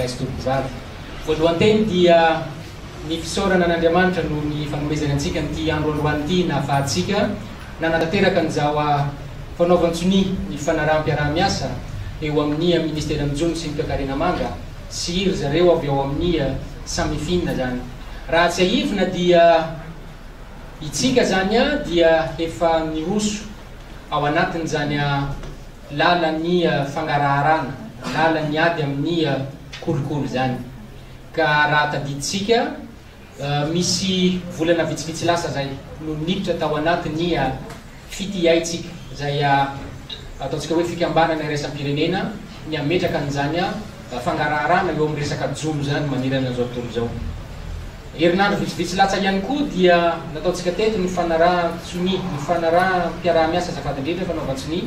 Tompokolahy sy Tompokovavy. Voalohan-teny dia ny fisaorana an'Andriamanitra noho ny fanomezany antsika an'ity andro androany ity nahafahantsika nanatanteraka an'izao fanaovan-tsonia ny fanaraham-piaraha-miasa eo amin'ny Ministeran'ny Jono sy ny Toekarena Manga sy ry zareo avy ao amin'ny Samifin izany. Raha tsiahivina dia itsika izany dia efa niroso ao anatin'izany lalan'ny fangaraharana, lalan'ny ady amin'ny kolikoly izany. Ka raha tadidintsika, misy volana vitsivitsy lasa izay no niditra tao anatin'ny FITI tsika, izay ataontsika hoe fikambanana iraisam-pirenena ny hametraka an'izany fangaraharana eo amin'ny resaka jono izany manerana an'izao tontolo izao. Herinandro vitsivitsy latsa ihany koa dia nataontsika teto ny fanarahan-tsonia, ny fanaraham-piaraha-miasa azafady indrindra fanaovan-tsonia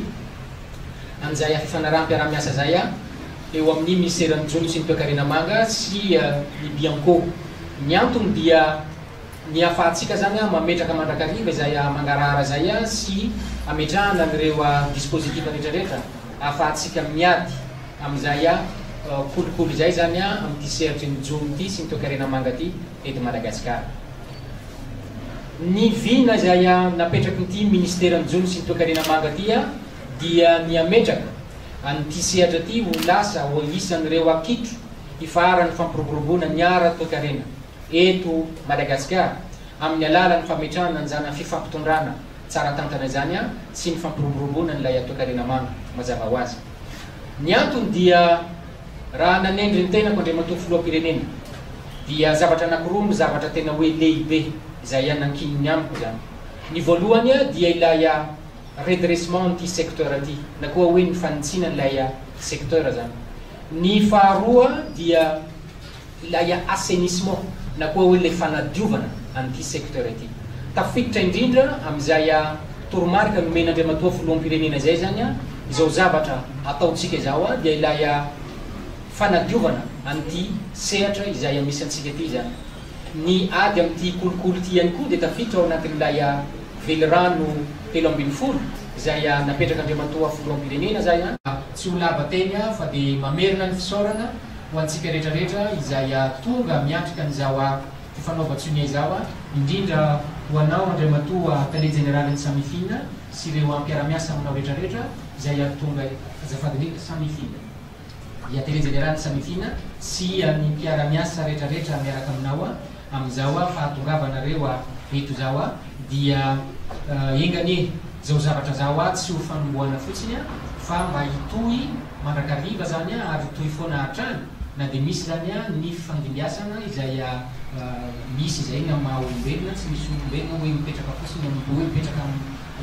an'izay fifanaraham-piaraha-miasa izay eo amin'ny minisiteran'ny jono sy ny toekarena manga sy ny Bianco. Ny antony dia ny ahafahantsika izany mametraka mandrakariva izay mangarahara izay sy ametrahana an'ireo dispositif rehetrarehetra ahafahantsika miady amin'izay kolikoly izay izany amin'ity sehatry ny jono ity sy ny toekarena manga ity eto Madagasikara. Ny vina izay napetrakin'ity minisiteran'ny jono sy ny toekarena manga ity dia ny hametraka an'ity sehatra ity ho lasa ho isan'ireo akitro ifaharan'ny fampiroboroboana ny ara-toekarena eto Madagasikara amin'ny alalan'ny fametrahana an'izany fifampitondrana tsara tantana izany sy ny fampiroboroboana an'ilay toekarena manga, mazava ho azy. Ny antony dia raha nanendry ny tenako Andriamatoa Filoham-pirenena dia zavatra anankiroa no zavatra tena hoe lehibe izay anankininy amiko izany. Ny voalohany dia ilay redressement an'ity secteur ity na koa hoe ny fanitsiana an'ilay secteur izany. Ny faharoa dia ilay assainissement na koa hoe ilay fanadiovana an'ity secteur ity. Tafiditra indrindra amin'izay toromarika nomen'Andriamatoa Filoham-pirenena izay izany izao zavatra ataontsika izao dia ilay fanadiovana an'ity sehatra izay misy antsika ity izany. Ny ady amin'ity kolikoly ity ihany koa dia tafiditra ao anatin'ilay velirano 13 izay napetrak'Andriamatoa Filoham-pirenena izay. Tsy ho lava teny aho fa dia mamerina ny fisaorana ho antsika rehetra rehetra izay tonga miatrika an'izao fifanaovan-tsonia izao, indrindra ho anao Andriamatoa Tale Jeneralin'ny Samifin sy ireo mpiara-miasa aminao rehetra rehetra izay tonga azafady indrindra Samifin i Tale Jeneralin'ny Samifin sy ny mpiara-miasa rehetra rehetra miaraka aminao Amin'izao fahatongavanareo eto izao dia enga anie izao zavatra izao tsy ho fanombohana fotsiny fa mba hitohy mandrakariva izany ary hitohy foana hatrany na dia misy izany ny fifandimbiasana izay misy izay ny amin'ny maha olombelona, tsy misy olombelona hoe mipetraka fotsiny amin'ny hoe mipetraka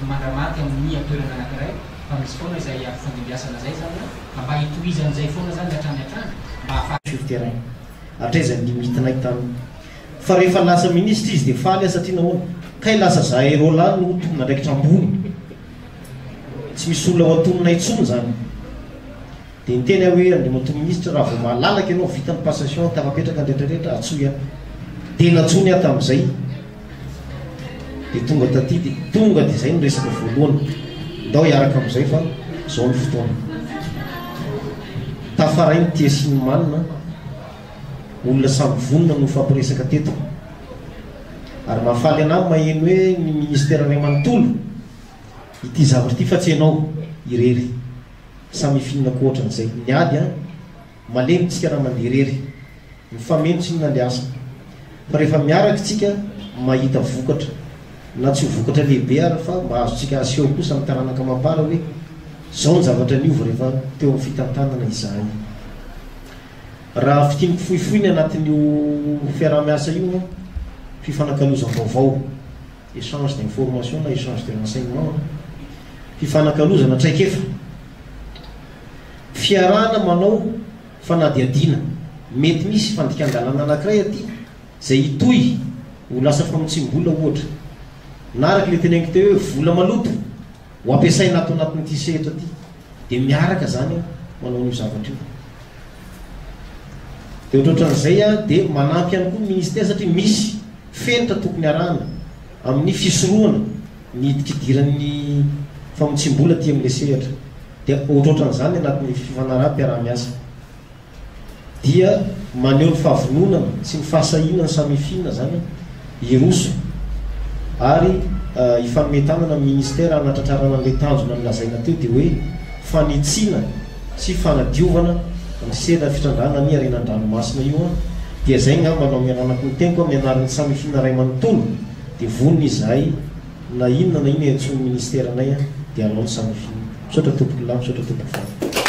mandramaty amin'ny toerana anankiray fa misy foana izay fifandimbiasana izay izany ka mba hitohizan'izay foana izany hatrany hatrany mba hahafahan'ny Sur terrain. Hatraiza ny limite-nay taminy. Fa rehefa lasa ministra izy dia faly aho satria nahoana? Kay lasa zahay roalahy no tompon'andraikitra ambony. Tsy misy olona ho antoninay intsony izany. Dia niteny aho hoe Andriamatoa Ministra raha vao malalaka ianao vita ny passation tafapetraka ny rehetra rehetra antsoy aho. Dia nantsoiny aho tamin'izay. Dia tonga taty dia tonga dia izay no resaka voalohany. Ndao hiaraka amin'izay fa izao ny fotoana. Tafaray ny tia sy ny manina, olona samy vonona no nifampiresaka teto. Ary mahafaly anah ny maheno hoe ny ministera iray manontolo ity zavatra ity fa tsy ianao irery. Samy hifinina koa ohatran'izay. Ny ady an, malemy tsika raha mandeha irery. Mifameno tsinona le asa. Fa rehefa miaraka tsika mahita vokatra. Na tsy ho vokatra lehibe ary fa mba azontsika aseho kosa amin'ny taranaka amam-para hoe zao ny zavatra niova rehefa teo amin'ny fitantanana izahay. Raha fintiniko fohifohy ny anatin'io fiaraha-miasa io an, fifanakalozam-baovao, échange d'information na échange de renseignement, fifanakalozana traikefa, fiarahana manao fanadihadiana, mety misy fandikan-dalàna anankiray aty izay hitohy ho lasa famotsiam-bola ohatra, na araka ilay teneniko teo hoe vola maloto ho ampiasaina ato anatin'ity sehatra ity, dia miaraka izany manao an'io zavatra io. Dia ohatrohatran'izay dia manampy ihany koa ny ministera satria misy fenitra tokony arahana amin'ny fisorohana ny hidikidiran'ny famotsiam-bola aty amin'ilay sehatra. Dia ohatrohatran'izany ny anatin'ny fifanaraham-piaraha-miasa. Dia maneho ny fahavononana sy ny fahasahiana ny Samifin izany hiroso ary hifanome tanana amin'ny Ministera hanatratrarana an'ilay tanjona nolazaina teo dia hoe fanitsiana sy fanadiovana ny sehatra fitrandrahana ny harena an-dranomasina io an! Dia izay ngamba no ameranako ny teniko amin'ny anaran'ny Samifin iray manontolo dia vonona izahay na inona na inona iantsoan'ny Ministeranay an! Dia hanao ny Samifin. Misaotra tompoko lahy, misaotra tompoko vavy.